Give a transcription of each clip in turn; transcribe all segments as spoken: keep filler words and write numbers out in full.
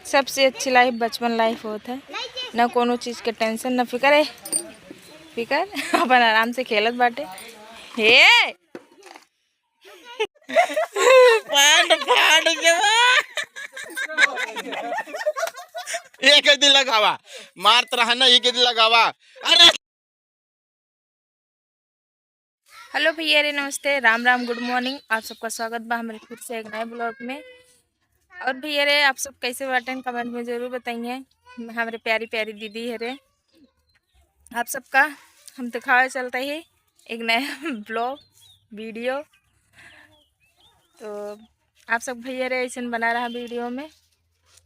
सबसे अच्छी लाइफ बचपन लाइफ होत है, ना कोनो चीज के टेंशन, ना फिकर है, फिकर अपन आराम से खेलत बाटे। हे पांड पांड के बा। ये के दिन लगावा, मारत रहा ना, ये के दिन लगावा। अरे हेलो भैया रे, नमस्ते, राम राम, गुड मॉर्निंग। आप सबका स्वागत बा हमारे फिर से एक नए ब्लॉग में। और भैया रे, आप सब कैसे बाटेन, कमेंट में जरूर बताइए। हमारे प्यारी प्यारी दीदी है रे, आप सबका हम दिखावे चलते ही एक नया ब्लॉग वीडियो। तो आप सब भैया रे ऐसे बना रहा वीडियो में।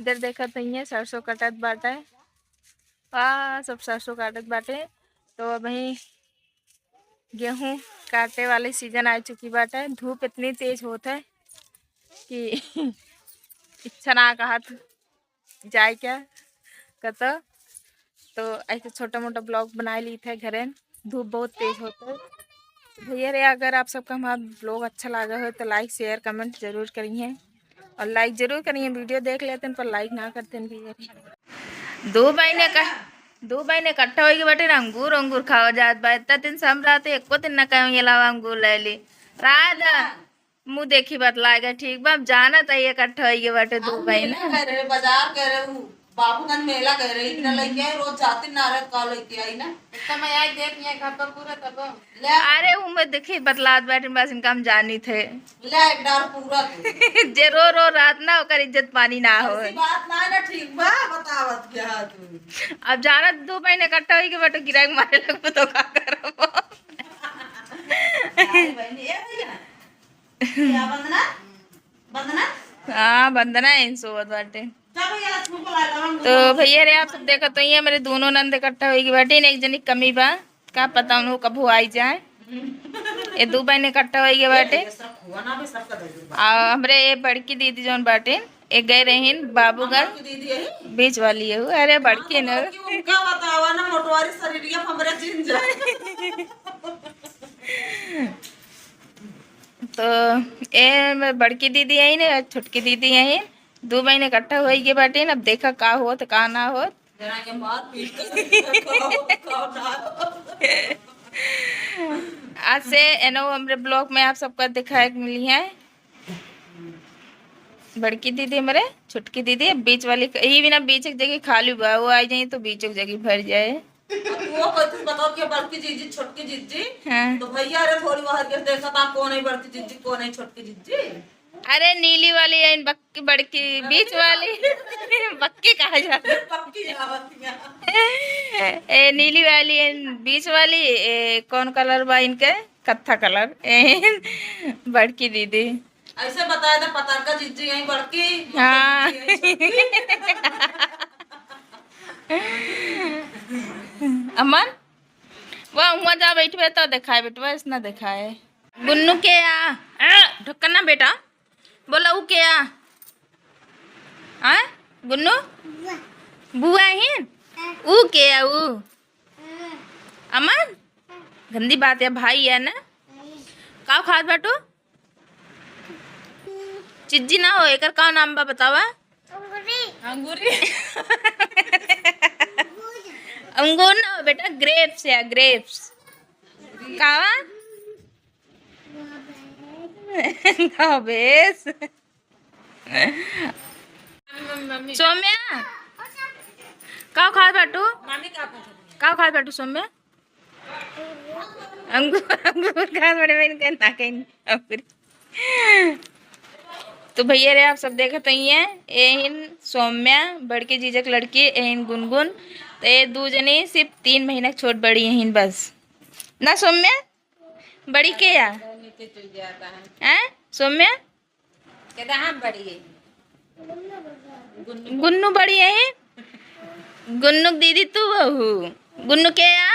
इधर देखत हइये सरसों कटत बाटे, आ सब सरसों काटत बाटे। तो अबही गेहूं काटे वाली सीजन आ चुकी बाटे। धूप इतनी तेज होत है कि इच्छा ना कहत जाए क्या कतो। तो ऐसे छोटा मोटा ब्लॉग बना ली थे घरे, धूप बहुत तेज होत है। तो भैया रे, अगर आप सबका हमारा ब्लॉग अच्छा लगा हो तो लाइक शेयर कमेंट जरूर करिए, और लाइक जरूर करिए। वीडियो देख लेते हैं पर लाइक ना करते हैं भैया रे। दो बहिन इक-, दो बहिन इकट्ठा होइके बाटे ना, अंगूर अंगूर खावा जात बा। इतना दिन से हम रहते, एको दिन ना कहीं अलावा अंगूर ले ली। राधा मुँह देखी बतला गए, ठीक बा, हम जानत है इकट्ठा होइके बाटे दो बहिन। कह रहे बाजार, कह रहे उ बाबूगंज मेला, कह रहे इतना लेके आई, रोज जाते ना रहे, का लेके आई ना। इतना मैं आज देख लिया घर पर पूरा तब। ले। अरे उमे देखी बतलात बाटे, बस इनका हम जानी थे। ले एक डार पूरा तू। जे रो रो रात ना, ओकर इज्जत पानी ना हो। ऐसी बात ना है ना, ठीक बा, बतावत क्या है तू? अब जाना दो बहिन इकट्ठा होइके बाटे, गिराक मारे लगबो तो का करबो? अरे बहिनी, ए भैया, क्या वंदना? वंदना? हाँ, वंदना है, सोवत बाटे। जा भैया, लक्ष्मी को ला, ला, तो भैया रे, आप सब देखत तो ये मेरे दोनों नंद इकट्ठा होइके बाटे, एक जनी कमी बा, का पता उन्हों कब आई जाए। ये दो बहिन इकट्ठा होइके बाटे। ये सब हुआ ना, अभी सबका दे दे। आ हमरे ये बड़की दीदी जौन बाटे, ये गए रहीन बाबूगंज, की दीदी है? बीच वाली है वो। अरे बड़की हाँ, ना। बड़की उनका बतावा ना, मोटवारी शरीरिया हमरे जिन जाए। तो ए में बड़की दीदी आई ने, छोटकी दीदी आई, दो बहिन इकट्ठा होइके बाटे। अब देखा का होत का ना होत। जना के मार पीट के खाओ, खाओ ना। आज से एनो हमरे ब्लॉग में आप सबका दिखाए के मिली है। बड़की दीदी हमरे, छोटकी दीदी, अब बीच वाली, ई बिना बीच एक जगह खाली बा, वो आई जाई तो बीच एक जगह भर जाए। अब वो कोई तुम बताओ कि बड़की जीजी, छोटकी जीजी। हाँ। तो भैया, अरे थोड़ी बाहर के देखा था, कौन है बड़की जीजी, कौन है छोटकी जीजी? अरे नीली वाली है, बक-, बड़की, बीच वाली। बक्की कहा जाता है। बक्की आवत है। ए, नीली वाली है, बीच वाली, ए, कौन कलर बा इनके? कत्था कलर। ए, बड़की दीदी। ऐसे बताया था, पताका जीजी यहीं बड़की, हाँ। जीजी यहीं छोटकी। अमन, वह हुआ जा बैठबे तो देखाए बेटवा, इसना देखाए। गुन्नू के आ, आ, ढक्कन ना बेटा, बोला ऊ के आ, आ, गुन्नू, बुआ ही, ऊ के आ, ऊ, अमन, गंदी बात है, भाई है ना, का खात बाटू? चिज्जी ना हो, एकर का नाम बा बतावा? अंगूरी। अंगूर ना हो बेटा, ग्रेप्स है, ग्रेप्स। कावा? गबेस। मम्मी, मम्मी। सौम्या, का खात बाटू? मामी का खात बाटू? का खात बाटू सौम्या? अंगूर, अंगूर खात बड़े बहन के ना कहीं अंगूर। तो भैया रे, आप सब देखत हइये, एहिन सौम्या, बड़के जीजक लड़की, एहिन गुनगुन। तो ये दू जने सिर्फ तीन महीना के छोट बड़ी एहिन बस। ना सौम्या? बड़ी के या? हैं? सौम्या? केदा हम बड़ी है? गुन्नू बड़ी है? गुन्नू के दीदी तू बहू। गुन्नू के या?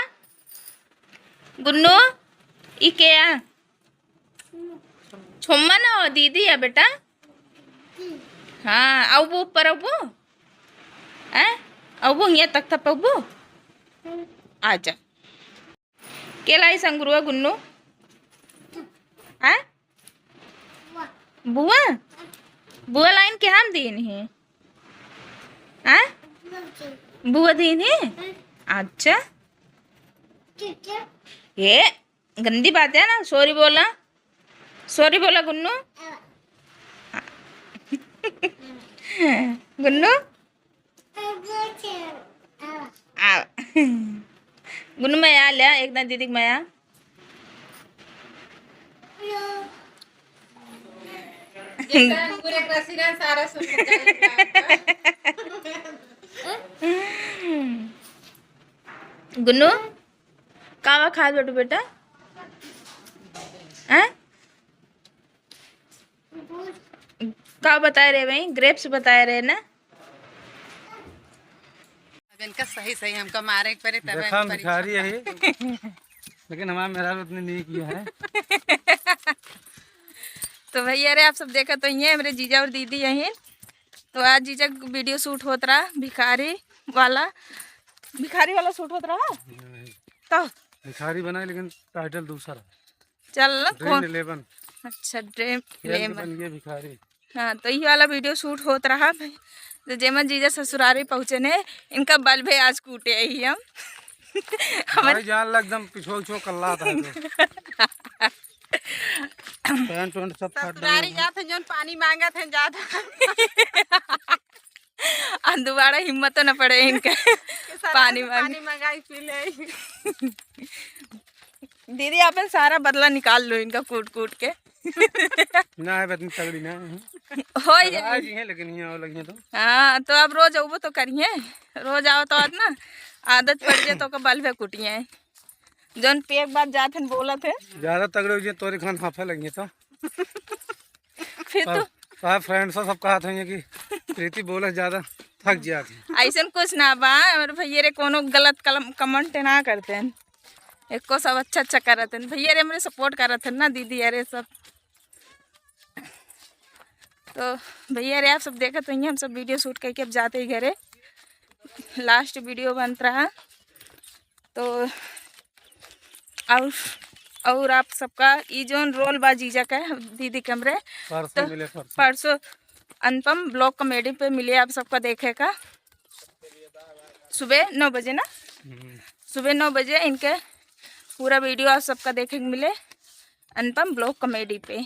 गुन्नू, ई के या? छोम्मा ना हो, दीदी है बेटा। हाँ, अउबू ऊपर अउबू। हैं? अउबू हियाँ तख्ता पे अउबू। आजा। के लाई संगुरुआ गुन्नू? हैं? बुआ? बुआ लाइन के हम दीन ही। हाँ? बुआ दीन है? अच्छा। ये गंदी बात है ना, सॉरी बोला, सॉरी बोला गुन्नू। गुन्नू, आ। गुन्नू, मया ल्या, एक दाईं दीदी क मया। पूरे कसिरा सारा सुन के चले जाएगा। गुन्नू, कावा खात बाटू बेटा? हैं? का बताए रहे भाई? Grapes बताए रहे ना? अब इनका सही सही हमका मारे के पड़े, तब देखा, हम भिखारी है, लेकिन हमारा मेहरारू उतनी नीक ही है। तो भैया रे, आप सब देखत होइहैं, हमरे जीजा और दीदी यहीं। तो आज जीजा video shoot होत रहा, भिखारी वाला, भिखारी वाला shoot होत रहा। तो भिखारी बनाए, लेकिन title दूसरा। चल ना, Dream कौन? Eleven। अच्छा, Dream Eleven। बन गए भिखारी। हाँ, तो ये वाला video shoot होत रहा भाई। तो जेमा जीजा ससुरारी पहुँचे ने, इनका बल्बे आज कूटे ही हम। हमारे भाई जान लग एकदम पिछो उछो कल्ला था तो। Pant वैंट सब फाट ससुरारी डाला। जात हैं, जौन पानी मांगत हैं, जात हैं। आ, दोबारा हिम्मत तो न पड़े इनके। कि सारा पानी पानी मांगे। मंगाई पी ले। दीदी, आपन सारा बदला निकाल लो इनका कूट कूट के। ना है, इतनी तगड़ी ना है। हो ही आज जाए। ही है, लेकिन यहाँ और लगी है तो। हाँ, तो अब रोज अउबो तो करिए, रोज आओ तो आज ना आदत पड़ जाए तो का बल्बे कुटिए। जौन पिए के बाद जात हन बोलत है। ज्यादा तगड़े हो जाए तोरे खान हाफे लगी तो। फिर तो और सारे friends सब कहत हैं कि प्रीति बोले ज्यादा थक जात है। ऐसन कुछ ना बा, हमरे भैया रे कोनो गलत कलम, comment ना करते हैं। एको सब अच्छा अच्छा करत हैं भैया रे, हमरे support करत हैं ना दीदी अरे सब। तो भैया रे, आप सब देखत होइहैं, हम सब video shoot करके अब जाते ही घरे। Last video बनत रहा। तो और, और आप सबका ई जौन role बा जीजा का, दीदी के हमरे, परसों तो मिले, परसों। परसों अनुपम vlog comedy पे मिले आप सबका देखे का। सुबह नौ बजे ना? हम्म। सुबह नौ बजे इनके पूरा video आप सबका देखे के मिले अनुपम vlog comedy पे।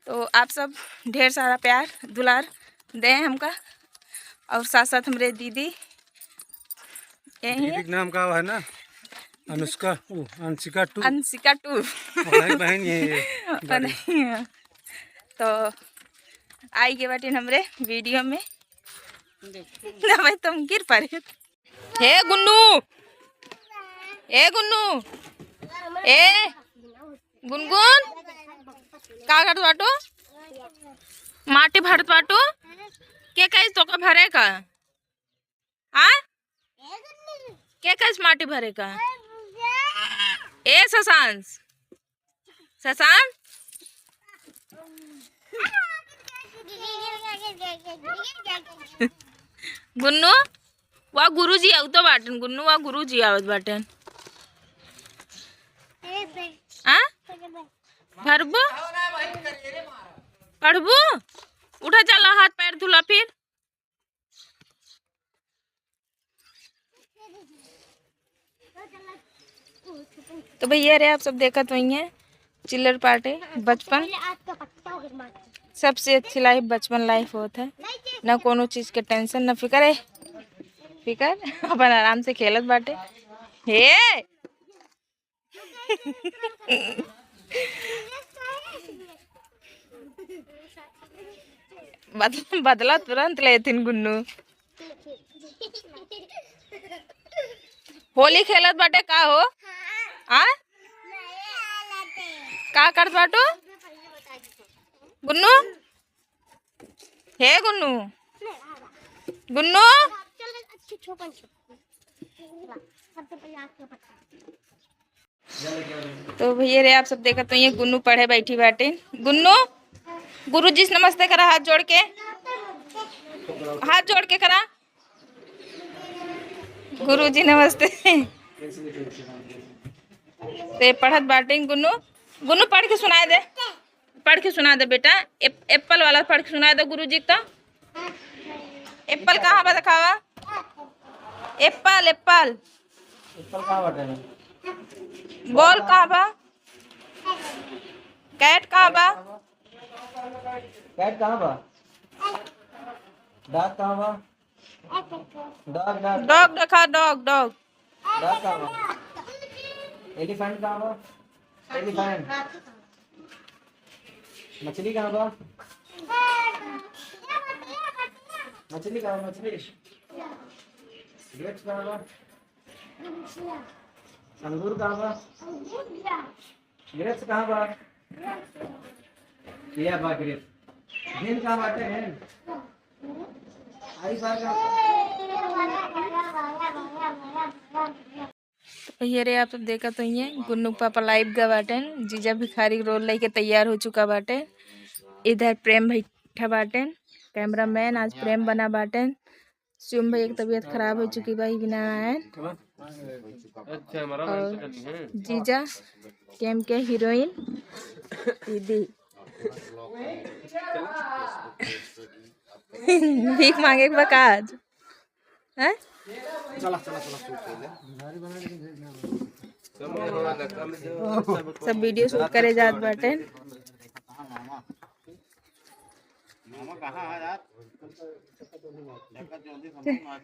तो आप सब ढेर सारा प्यार दुलार दें हमका, और साथ साथ हमरे दीदी यही दीदी है। के नाम का है ना, अनुष्का, ओ, अंशिका two। अंशिका two। वही बहन ये, ये बड़ी। नहीं। तो आई के बाटिन हमरे video में। ना भाई, तुम गिर पड़े। हे गुन्नू, ए गुन्नू, ए गुनगुन, का करत बाटू? माटी भरत बाटू? के कहिस तोका भरे का? हाँ? के कहिस माटी भरे का? ए शशांश, शशांक? गुन्नू, वा गुरुजी आवत बाटन, गुन्नू, वा गुरुजी आवत बाटन। आ? भरबू? पढ़बू? उठा, चला, हाथ पैर धुला फिर। तो भैया रे, आप सब देखत होइहैं चिल्लर पार्टी बचपन। सबसे अच्छी life बचपन life होत है, ना कोनो चीज के tension, ना फिकर है, फिकर अपन आराम से खेलत बाटे। हे बदला, बदला तुरंत लेथिन गुन्नू। होली खेलत बाटे का हो? आ? का करत बाटू गुन्नू? हे गुन्नू, गुन्नू। तो भैया रे, आप सब देखत होइहैं गुन्नू पढ़े बैठी बाटे। गुन्नू, गुरुजी से नमस्ते करा, हाथ जोड़ के, हाथ जोड़ के करा। गुरुजी नमस्ते। ते पढ़त बाटे गुन्नू। गुन्नू, पढ़ के सुनाए दे, पढ़ के सुना दे बेटा। एप-, apple वाला पढ़ के सुना दे गुरुजी का। एप्पल कहाँ बा, देखावा। एप्पल, एप्पल। एप्पल कहाँ बाटे? बॉल कहाँ बा? कैट कहाँ बा? कैट कहाँ बा? डॉग कहाँ बा? डॉग, डॉग। डॉग देखा, डॉग, डॉग। डॉग कहाँ बा? एलिफेंट कहाँ बा? एलिफेंट। मछली कहाँ बा? मछली कहाँ बा? मछली। ग्रेप्स कहाँ बा? अंगूर कहाँ बा? ग्रेप्स कहाँ बा? ये बा ग्रेप्स। हेन कहाँ बाटे, हेन? आई बार कहाँ बा? तो ये रे, आप सब देखत होइए, गुन्नू के पापा लाइव गा बाटेन। जीजा भिखारी रोल लेके तैयार हो चुका बाटे। इधर प्रेम बैठा बाटेन, कैमरामैन। आज प्रेम बना बाटेन। शिवम भैया की तबीयत खराब हो चुकी बा, ई बिना आए। अच्छा, हमारा और जीजा, कैम के हीरोइन दीदी। भीख मांगे के बा का आज? हैं? चला, चला, चला, shoot कर ले। सब वीडियो शूट करे जात बाटे। मामा कहाँ है यार? देखा जल्दी समझ में आ।